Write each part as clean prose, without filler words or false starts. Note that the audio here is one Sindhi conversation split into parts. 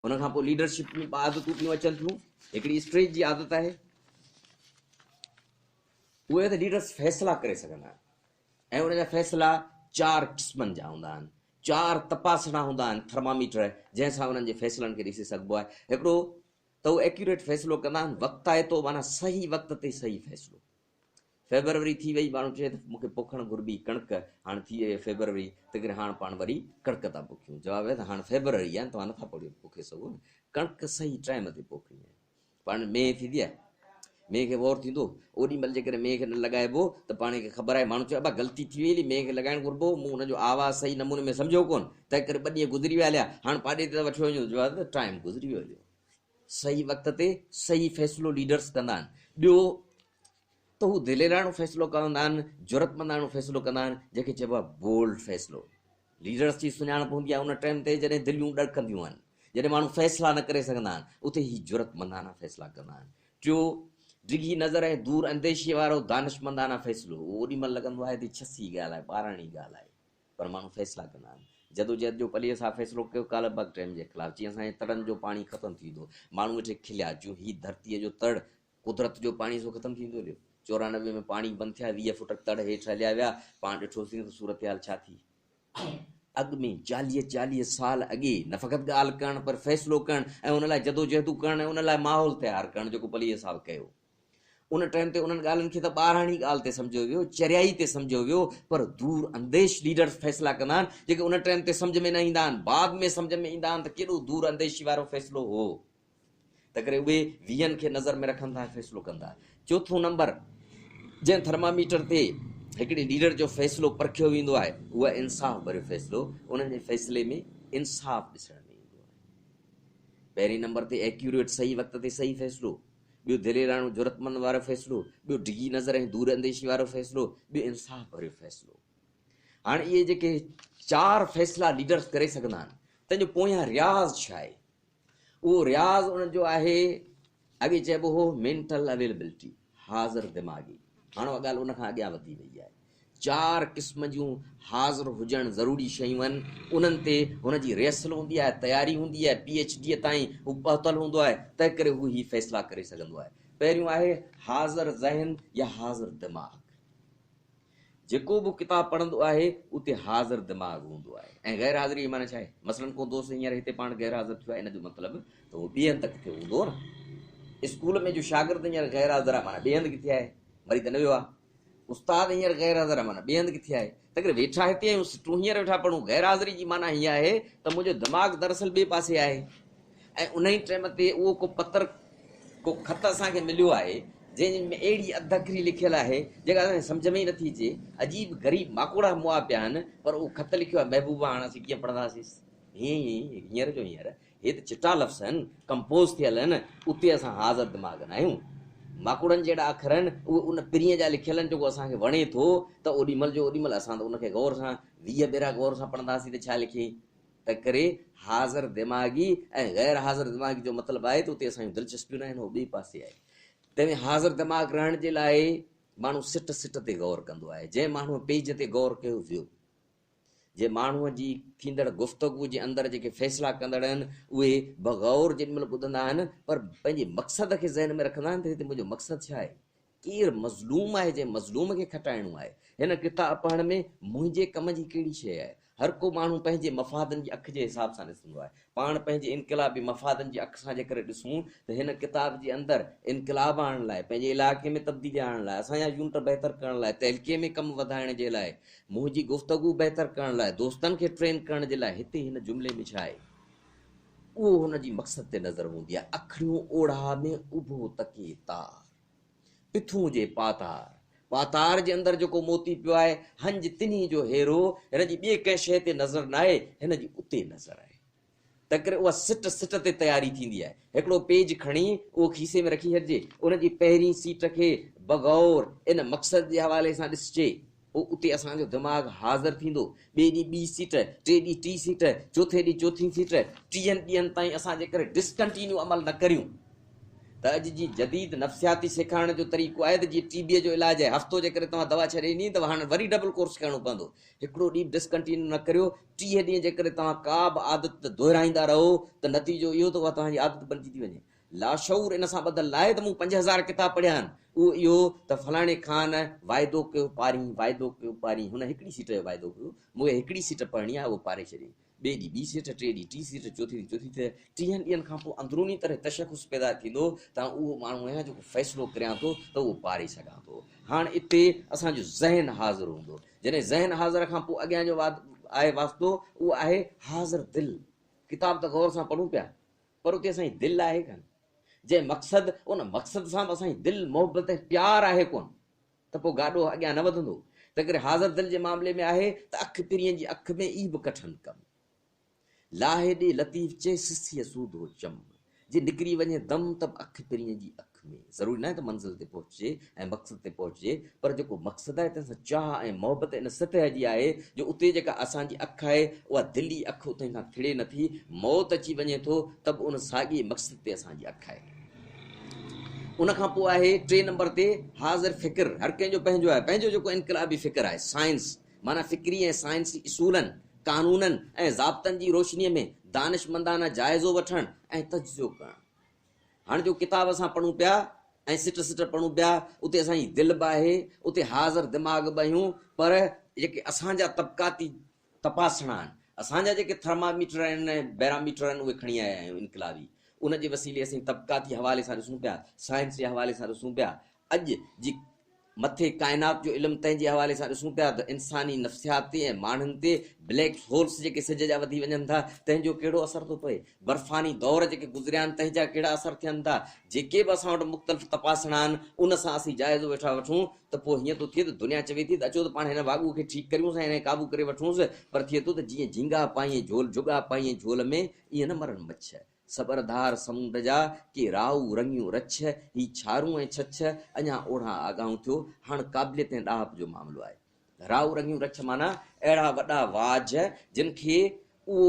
ان کان پوء ليڊرشپ ۾ ٻه عادتون پيون اچن ٿيون. هڪڙي اسٽريج جي عادت آهي، اهي ته ليڊرس فيصلا ڪري سگهندا آهن ۽ ان جا فيصلا چار قسمن جا هوندا آهن، چار تپاسڻا هوندا آهن، ٿرماميٽر، جنهن سان انهن جي فيصلن کي ڏسي سگهبو آهي. هڪڙو ته هو ايڪيوريٽ فيصلو ڪندا آهن، وقتائتو معنيٰ صحيح وقت تي صحيح فيصلو. فيبروري ٿي وئي، ماڻهو چئي ته مون کي پوکڻ گهربي ڪڻڪ، هاڻ ٿي وئي فيبروري، تنهنڪري هاڻ پاڻ وري ڪڻڪ ٿا پوکيون. جواب آهي ته هاڻ فيبروري آهي، توهان نٿا پوکي سگهو نه، ڪڻڪ صحيح ٽائيم تي پوکڻي آهي. پاڻ مينهن ٿيندي آهي، مينهن کي غور ٿيندو، اوڏي مهل جيڪڏهن مينهن کي نه لڳائبو ته پاڻ کي خبر آهي، ماڻهو چئي ابا غلطي ٿي وئي هلي، مينهن کي لڳائڻ گهربو هو، مون ان جو آواز صحيح نموني ۾ سمجهيو ڪونه، تنهنڪري ٻه ڏينهن گذري ويا هليا، هاڻ پاڏي تي ته وٺيو وڃو، جواب آهي ته ٽائيم گذري ويو هليو. صحيح وقت تي صحيح فيصلو ليڊرس ڪندا آهن. ٻيو ته هو دليراڻو فيصلو ڪندا آهن، جرئتمنداڻو فيصلو ڪندا آهن، جنهن کي چئبو آهي بولڊ فيصلو. ليڊرس جي سڃاڻپ هوندي آهي ان ٽائيم تي جڏهن دليون ڏڙڪنديون آهن، جڏهن ماڻهو فيصلا نه ڪري سگهندا آهن، اتي هي جرئتمندانه فيصلا ڪندا آهن. ٽيو، ڊگهي نظر ۽ دور انديشيء وارو دانشمندانه فيصلو، اهو اوڏي مهل لڳندو آهي ته هي ڇسي ڳالهه آهي، ٻاراڻي ڳالهه آهي. پر ماڻهو فيصلا ڪندا آهن. جدوجهد جو پليء صاحب فيصلو ڪيو ڪالهه باغ ڊيم جي خلاف، چيائين اسان جي تڙن جو پاڻي ختم ٿي ويندو. ماڻهو ويٺي کليا، چيون هي ڌرتيء جو تڙ، قدرت جو پاڻي سو ختم ٿي ويندو هليو. 94 ۾ پاڻي بند ٿيا، 20 فوٽ تڙ هيٺ هليا ويا، پاڻ ڏٺوسين ته صورتحال ڇا ٿي. اڳ ۾ چاليهه چاليهه سال اڳي نه فقط ڳالهه ڪرڻ پر فيصلو ڪرڻ ۽ ان لاء جدوجهدون ڪرڻ ۽ ان لاء ماحول تيار ڪرڻ جيڪو پليء صاحب ڪيو. ان ٽائيم تي انهن ڳالهين کي ته ٻاراڻي ڳالهه تي سمجهيو ويو، چريائي تي سمجهيو ويو، پر دور انديش ليڊرز فيصلا ڪندا آهن، جيڪي ان ٽائيم تي سمجهه ۾ نه ايندا آهن، بعد ۾ سمجهه ۾ ايندا آهن ته ڪيڏو دور انديشي وارو فيصلو هو. تنهنڪري اهي ويزن کي نظر ۾ رکن ٿا ۽ فيصلو ڪن ٿا. چوٿون نمبر جنهن ٿرماميٽر تي هڪڙي ليڊر جو فيصلو پرکيو ويندو آهي، اهو آهي انصاف ڀريو فيصلو، انهن جي فيصلي ۾ انصاف ڏسڻ ۾ ايندو آهي. پهرين نمبر تي ايڪيوريٽ صحيح وقت تي صحيح فيصلو، ٻيو دليراڻو جرئتمند وارو فيصلو، ٻيو ڊگهي نظر ۽ دور انديشي وارو فيصلو، ٻيو انصاف ڀريو فيصلو. هاڻ اهي جيڪي چار فيصلا ليڊرز ڪري سگهندا آهن، تنهن جو پويان رياض ڇا آهي؟ اهو رياض انهن جو آهي، اڳي چئبو هو مينٽل اويلبلٽي، حاضر دماغي، هاڻ اها ڳالهه ان کان اڳيان وڌي وئي آهي. چار قسم جون حاضر هجڻ ضروري شيون آهن، انهن تي هن جي ريهرسل هوندي آهي، تياري هوندي آهي، پي ايڇ ڊيء تائين هو پهتل هوندو آهي، تنهنڪري هو هي فيصلا ڪري سگهندو آهي. پهريون آهي حاضر ذهن يا حاضر دماغ. جيڪو به ڪتاب پڙهندو آهي، اتي حاضر دماغ هوندو آهي ۽ غير حاضري جي معنيٰ ڇا آهي؟ مثلاً ڪو دوست هينئر هتي پاڻ غير حاضر ٿيو آهي، ان جو مطلب ته هو ٻئي هنڌ ته ڪٿي هوندو نه. اسڪول ۾ جو شاگرد هينئر غير حاضر آهي معنيٰ ٻئي هنڌ ڪٿي آهي؟ مري ته نه ويو آهي. استاد هينئر غير حاضر آهي معنيٰ ٻئي هنڌ ڪٿي آهي؟ تنهنڪري ويٺا هتي آهيون، سٽون هينئر ويٺا پڙهون. غير حاضري جي معنيٰ هيء آهي ته منهنجو دماغ دراصل ٻئي پاسي آهي ۽ انهيء ٽيم تي اهو ڪو پتر، ڪو خط اسان کي مليو آهي، جنهن ۾ اهڙي اڌ اکري لکيل آهي، جيڪا اسان کي سمجهه ۾ ئي نٿي اچي. عجيب غريب ماڪوڙا مئا پيا آهن، پر اهو خط لکيو آهي محبوبه، هاڻ اسين ڪيئن پڙهنداسينس؟ هيئن ئي هينئر جو هينئر هي ته چٽا لفظ آهن، ڪمپوز ٿيل آهن، اتي اسان حاضر دماغ ناهيون. ماڪوڙن جهڙا اکر آهن، اهي ان پرينء جا لکيل آهن جيڪو اسان کي وڻي ٿو ته اوڏي مهل جو اوڏي مهل اسان ته ان کي غور سان 20 ڀيرا غور سان پڙهنداسين ته ڇا لکيائين. تنهنڪري حاضر دماغي ۽ غير حاضر دماغي جو مطلب آهي ته اتي اسان جون دلچسپيون ناهن، هو ٻئي پاسي آهي. تنهن ۾ حاضر دماغ رهڻ جي لاء ماڻهو سٽ سٽ تي غور ڪندو آهي. جنهن ماڻهوء پيج تي غور ڪيو ويو. جي ماڻهوء جي ٿيندڙ گفتگو جي اندر جيڪي فيصلا ڪندڙ آهن، اهي بغور جيڏي مهل ٻڌندا آهن، پر پنهنجي مقصد کي ذهن ۾ رکندا آهن ته هتي منهنجو مقصد ڇا آهي؟ ڪير مظلوم آهي جنهن مظلوم کي کٽائڻو آهي؟ هن ڪتاب پڙهڻ ۾ منهنجي ڪم جي ڪهڙي شيء آهي؟ هر ڪو ماڻهو پنهنجي مفادن جي اک جي حساب سان ڏسندو آهي. پاڻ پنهنجي انقلابي مفادن جي اک سان جيڪڏهن ڏسون ته هن ڪتاب جي اندر انقلاب آڻڻ لاء، پنهنجي علائقي ۾ تبديلي آڻڻ لاء، اسان جا يونٽ بهتر ڪرڻ لاء، تعلقي ۾ ڪم وڌائڻ جي لاء، منهنجي گفتگو بهتر ڪرڻ لاء، دوستن کي ٽرين ڪرڻ جي لاء هتي هن جملي ۾ ڇا آهي؟ اهو هن جي مقصد تي نظر هوندي آهي. اکڙيون اوڙاهه ۾ اڀو تڪي تار. پٿون جي پاتار. پاتار جي اندر جيڪو موتي پيو آهي، هنج تنهي جو هيرو، هن جي ٻئي ڪنهن شيء تي نظر ناهي، هن جي اتي نظر آهي. تنهنڪري اها سٽ سٽ تي تياري ٿيندي آهي. هڪڙو پيج کڻي اهو کيسي ۾ رکي ڇڏجي، ان جي پهرين سيٽ کي بغور ان مقصد جي حوالي سان ڏسجي، پوء اتي اسان جو دماغ حاضر ٿيندو. ٻئي ڏينهن ٻي سيٽ، ٽئين ڏينهن ٽين سيٽ، چوٿين ڏينهن چوٿين سيٽ، ٽيهن ڏينهن تائين اسان جيڪڏهن ڊسڪنٽينيو عمل نه ڪريون ته اڄ جي جديد نفسياتي سيکارڻ جو طريقو آهي ته جيئن ٽي بيء جو علاج آهي، هفتو جيڪڏهن توهان دوا ڇڏي ڏني ته هاڻ وري ڊبل ڪورس ڪرڻو پوندو. هڪڙو ڏينهن به ڊسڪنٽينيو نه ڪريو، 30 ڏينهن جيڪڏهن توهان ڪا به عادت دهرائيندا رهو ته نتيجو اهو ته اها توهان جي عادت بنجي ٿي وڃي. لاشعور ان سان ٻڌل ناهي ته مون 5000 ڪتاب پڙهيا آهن، اهو اهو ته فلاڻي خان واعدو ڪيو پارين، واعدو ڪيو پارين، هن هڪڙي سيٽ جو واعدو ڪيو، مون کي هڪڙي سيٽ پڙهڻي آهي، اهو پاري ڇڏيائين. ٻئي ڏينهن ٻي سيٽ، ٽئين ڏينهن ٽين سيٽ، چوٿين ڏينهن چوٿين سيٽ، ٽيهن ڏينهن کان پوء اندروني طرح تشخص پيدا ٿيندو ته آئون اهو ماڻهو آهيان جيڪو فيصلو ڪريان ٿو ته اهو پاري سگهان ٿو. هاڻ اتي اسان جو ذهن حاضر هوندو. جڏهن ذهن حاضر کان پوء اڳيان جو آهي واسطو اهو آهي حاضر دل. ڪتاب ته غور سان پڙهون پيا پر اتي اسان جي دل آهي ڪانه. جنهن مقصد ان مقصد سان به اسان جي دل محبت ۽ پيار آهي ڪونه. ته پوء گاڏو اڳيان نه وڌندو. تنهنڪري حاضر دل جي معاملي ۾ آهي ته اک پرينء جي اک ۾ ئي به ڪٺن ڪم. لاهي ڏي لطيف چئي سسيء سوڌو چم. جي نڪري وڃي دم ته به اک پرينء جي اک ۾. ضروري ناهي ته منزل تي پهچجي ۽ مقصد تي پهچجي پر جيڪو مقصد آهي تنهن سان چاهه ۽ محبت ان سطح جي آهي جو اتي جيڪا اسان جي اک آهي اها دلي اک اتهين کان ٿڙي نٿي، موت اچي وڃي ٿو ته به ان ساڳئي مقصد تي اسان جي اک آهي. ان کان پوء آهي ٽئين نمبر تي حاضر فڪر، هر ڪنهن جو پنهنجو آهي، پنهنجو جيڪو انقلابي فڪر آهي، سائنس معنيٰ فڪري ۽ سائنسي اصولن، قانونن ۽ ضابطن جي روشنيء ۾ دانشمندانه جائزو وٺڻ ۽ تجزيو ڪرڻ. هاڻ جو ڪتاب اسان پڙهون پيا ۽ سٽ سٽ پڙهون پيا، اتي اسان جي دل به آهي، اتي حاضر دماغ به آهيون، پر جيڪي اسان جا طبقاتي تپاسڻا آهن. اسان جا جيڪي ٿرماميٽر آهن ۽ بيراميٽر آهن اهي کڻي آيا آهيون انقلابي. ان جي وسيلي اسين طبقاتي حوالي سان ڏسون پيا، سائنس جي حوالي سان ڏسون پيا، اڄ جي مٿي ڪائنات جو علم تنهن جي حوالي سان ڏسون پيا ته انساني نفسيات تي ۽ ماڻهن تي بليڪ هولس جيڪي سج جا وڌي وڃن ٿا تنهن جو ڪهڙو اثر ٿو پئي، برفاني دور جيڪي گذريا آهن تنهن جا ڪهڙا اثر ٿين ٿا. جيڪي به اسان وٽ مختلف تپاسڻا آهن ان سان اسين جائزو ويٺا وٺون ته پوء هيئن ٿو ٿئي ته دنيا چوي ٿي ته اچو ته پاڻ هن واڳوء کي ٺيڪ ڪريونس ۽ هن کي قابو ڪري وٺونس، پر ٿئي ٿو ته جيئن جهينگا پائين جهول جهڳا پائين جهول ۾، ايئن نه مرن مڇ. سٻر ڌار سمونڊ جا، ڪي رائو رڱيون رڇ، هي ڇارون ۽ ڇڇ، اڃا اوڙان آڳاهون ٿيو، هاڻ قابليت ۽ ڏاهپ جو معاملو آهي. رائو رڱيون رڇ معنيٰ اهڙا وڏا واجهه جن کي اهو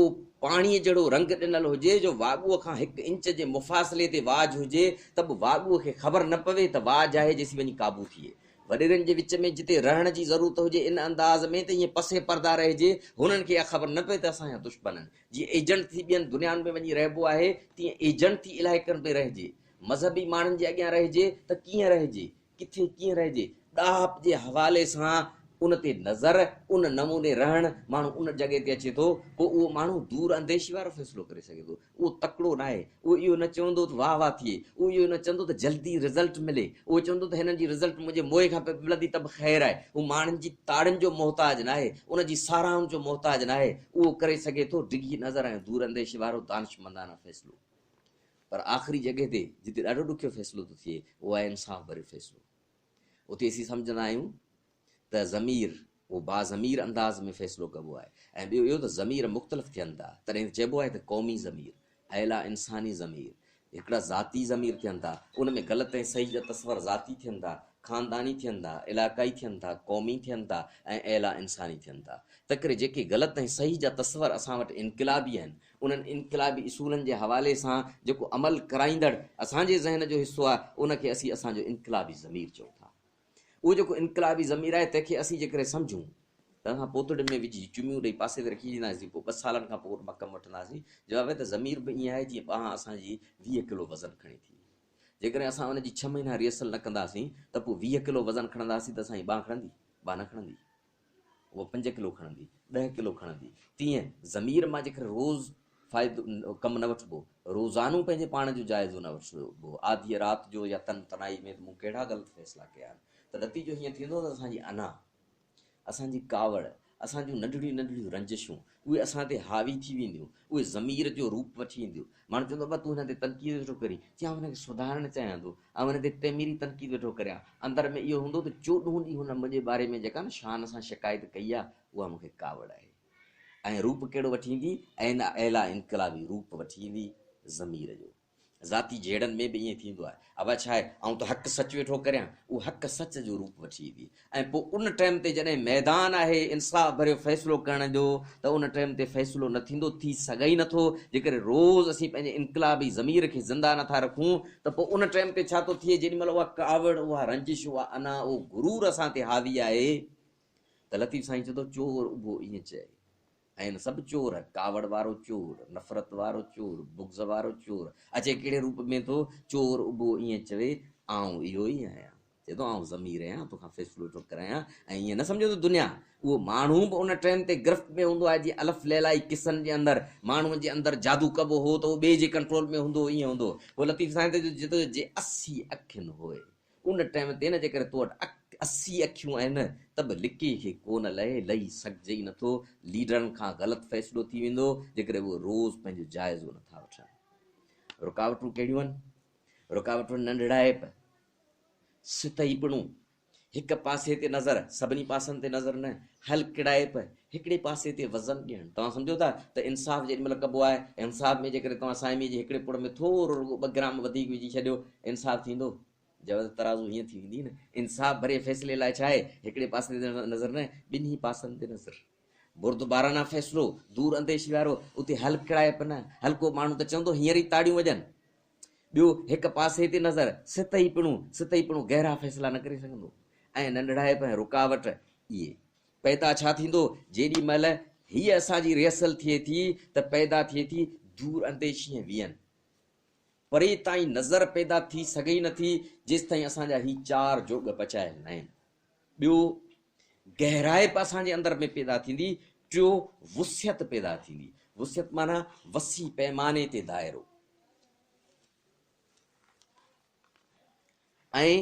پاڻيء جهڙو رنگ ڏنل هجي جو واڳوء کان هڪ انچ جي مفاصلي تي واجهه هجي ته به واڳوء کي خبر نه پوي ته واجهه آهي جيسين وڃي قابو ٿئي. وڏيرن جي وچ ۾ جتي رهڻ جي ضرورت هجي ان انداز ۾ ته ائين پسي پرده رهجي هنن کي اها خبر نه پئي ته اسان جا دشمن آهن. جيئن ايجنٽ ٿي ٻين دنيائن ۾ وڃي رهبو آهي تيئن ايجنٽ ٿي علائقن ۾ رهجي. مذهبي ماڻهن جي اڳيان رهجي ته ڪيئن رهجي. ڪٿي ڪيئن رهجي، ڏاهپ جي حوالي سان ان تي نظر، ان نموني رهڻ، ماڻهو ان جڳهه تي اچي ٿو، پوء اهو ماڻهو دور انديشي وارو فيصلو ڪري سگهي ٿو. اهو تڪڙو ناهي، اهو اهو نه چوندو ته واهه واهه ٿئي، اهو اهو نه چوندو ته جلدي رزلٽ ملي، اهو چوندو ته هنن جي رزلٽ منهنجي موئي کان پوء ملندي ته به خير آهي. هو ماڻهن جي تاڙين جو محتاج ناهي، ان جي ساراهن جو محتاج ناهي، اهو ڪري سگهي ٿو ڊگهي نظر ۽ دور انديشي وارو دانشمندانه فيصلو. پر آخري جڳهه تي جتي ڏاڍو ڏکيو فيصلو ٿو ٿئي اهو آهي انصاف ڀريو فيصلو. اتي اسين سمجهندا آهيون ته ضمير اهو باضمير انداز ۾ فيصلو ڪبو آهي ۽ ٻيو اهو ته ضمير مختلف ٿين ٿا تڏهن ته چئبو آهي ته قومي ضمير، اعليٰ انساني ضمير، هڪڙا ذاتي ضمير ٿين ٿا ان ۾ غلط ۽ صحيح جا تصور ذاتي ٿين ٿا، خانداني ٿين ٿا، علاقائي ٿين ٿا، قومي ٿين ٿا ۽ اعليٰ انساني ٿين ٿا. تنهنڪري جيڪي غلط ۽ صحيح جا تصور اسان وٽ انقلابي آهن انهن انقلابي اصولن جي حوالي سان جيڪو عمل ڪرائيندڙ اسان جي ذهن جو حصو آهي، ان کي اسين اسان جو انقلابي ضمير چئون ٿا. اهو جيڪو انقلابي ضمير آهي، تنهن کي اسين جيڪڏهن سمجهون ته اسان پوتڙين ۾ وجهي چميون ڏئي پاسي تي رکي ڇڏينداسين، پوء ٻه سالن کان پوء ان مان ڪم وٺنداسين. جواب آهي ته ضمير به ائين آهي جيئن ٻانهن اسان جي 20 ڪلو وزن کڻي ٿي. جيڪڏهن اسان ان جي ڇهه مهينا ريهرسل نه ڪنداسين ته پوء 20 ڪلو وزن کڻنداسين ته اسان جي ٻانهن کڻندي؟ ٻانهن نه کڻندي. اها پنج ڪلو کڻندي، ڏهه ڪلو کڻندي، تيئن ضمير مان جيڪڏهن روز فائدو ڪم نه وٺبو، روزانو پنهنجي پاڻ جو جائزو نه وٺبو، آڌيء رات جو يا تن تنهائي ۾ ته مون ڪهڙا غلط فيصلا ڪيا آهن، ته نتيجو هيئن ٿيندو ته اسان جي انا، اسان جي ڪاوڙ، اسان جون ننڍڙيون ننڍڙيون رنجشون، اهي اسان تي حاوي ٿي وينديون، اهي ضمير جو روپ وٺي اينديون. ماڻهو چوندو ابا تون هن تي تنقيد ويٺو ڪرين، چيان آئون هن کي سڌارڻ چاهيان ٿو، آئون هن تي تعميري تنقيد ويٺو ڪريان. اندر ۾ اهو هوندو ته چوڏهون ڏينهن هن منهنجي باري ۾ جيڪا نه شان سان شڪايت ڪئي آهي، اها مون کي ڪاوڙ آهي. ۽ روپ ڪهڙو وٺي ايندي؟ عين اعليٰ انقلابي روپ وٺي ايندي ضمير جو. ذاتي جهيڙن ۾ به ائين ٿيندو آهي. ابا ڇا آهي، آئون ته حق سچ ويٺو ڪريان. اهو حق سچ جو روپ وٺي ايندي ۽ پوء ان ٽيم تي جڏهن ميدان آهي انصاف ڀريو فيصلو ڪرڻ جو ته ان ٽيم تي فيصلو نه ٿيندو، ٿي سگهي ئي نٿو. جيڪڏهن روز اسين پنهنجي انقلابي ضمير کي زنده نٿا رکون ته پوء ان ٽيم تي ڇا ٿو ٿئي، جيڏي مهل اها ڪاوڙ، اها رنجش، اها انا، اهو غرور اسان تي حاوي آهي ته لطيف سائين چوندو چور اڀو ائين چئي. آهن سڀ چور، ڪاوڙ وارو چور، نفرت وارو چور، بغض وارو چور، اچي ڪهڙي روپ ۾ ٿو، چور اڀو ائين چوي، آئون اهو ئي آهيان. چئي ٿو آئون ضمير آهيان، توکان فيصلو ٿو ڪرايان ۽ ائين نه سمجهو ته دنيا، اهو ماڻهو به ان ٽيم تي گرفت ۾ هوندو آهي جيئن الف ليلائي قصن جي اندر ماڻهوء جي اندر جادو ڪبو هو ته اهو ٻئي جي ڪنٽرول ۾ هوندو هو ائين هوندو هو. پوء لطيف سائين ته چئي ٿو جي 80 اکين هوء. ان ٽيم تي نه جيڪڏهن تو وٽ 80 اکيون آهن ته به لڪي کي ڪو نه لهي، لهي سگهجي ئي نٿو، ليڊرن کان غلط فيصلو ٿي ويندو جيڪڏهن اهي روز پنهنجو جائزو نٿا وٺن. رڪاوٽون ڪهڙيون آهن؟ رڪاوٽون ننڍڙائپ، سطحي پڻو، هڪ پاسي تي نظر، سڀني پاسن تي نظر نه، هلڪڙائپ، هڪڙي پاسي تي وزن ڏيڻ. توهان سمجهو ٿا ته انصاف جيڏي مهل ڪبو آهي، انصاف ۾ جيڪڏهن توهان سائميء جي هڪڙي پڙ ۾ ٿورو رڳو ٻه گرام وڌيڪ وجهي ڇڏيو، انصاف ٿيندو؟ جواب ته ترازو هيئن ٿي ويندي نه. انصاف ڀريي فيصلي لاء ڇا آهي؟ هڪڙي پاسي تي نظر نه، ٻنهي پاسن تي نظر. بردبارانه فيصلو، دور انديشي وارو، اتي هلڪڙائپ نه، هلڪو ماڻهو ته چوندو هينئر ئي تاڙيون وڄن. ٻيو هڪ پاسي تي نظر، سطحي پڻو، سطحي پڻو گهرا فيصلا نه ڪري سگهندو ۽ ننڍڙائپ ۽ رڪاوٽ اهي. پيدا ڇا ٿيندو؟ جيڏي مهل هيء اسان جي ريهرسل ٿئي ٿي ته پيدا ٿئي ٿي دور انديشي ۽ ويهن. پري تائين نظر پيدا ٿي سگهي ئي نٿي جيستائين اسان جا هي چار جوڳ پچايل ناهن. ٻيو گهرائپ اسان جي اندر ۾ پيدا ٿيندي، ٽيو وسعت پيدا ٿيندي، وسعت معنيٰ وسيع پيماني تي دائرو ۽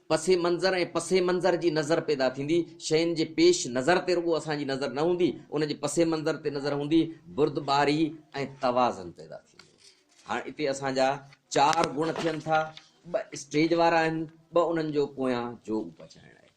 پس منظر ۽ پس منظر جي نظر پيدا ٿيندي، شين جي پيش نظر تي رڳو اسان جي نظر نه هوندي، ان جي پس منظر تي نظر هوندي، بردباري ۽ توازن پيدا ٿيندو. هاڻ اتي اسان جا چار گڻ ٿين ٿا، ٻه اسٽيج وارا آهن، ٻه انهن جو پويان جوڳ پچائڻ آهي.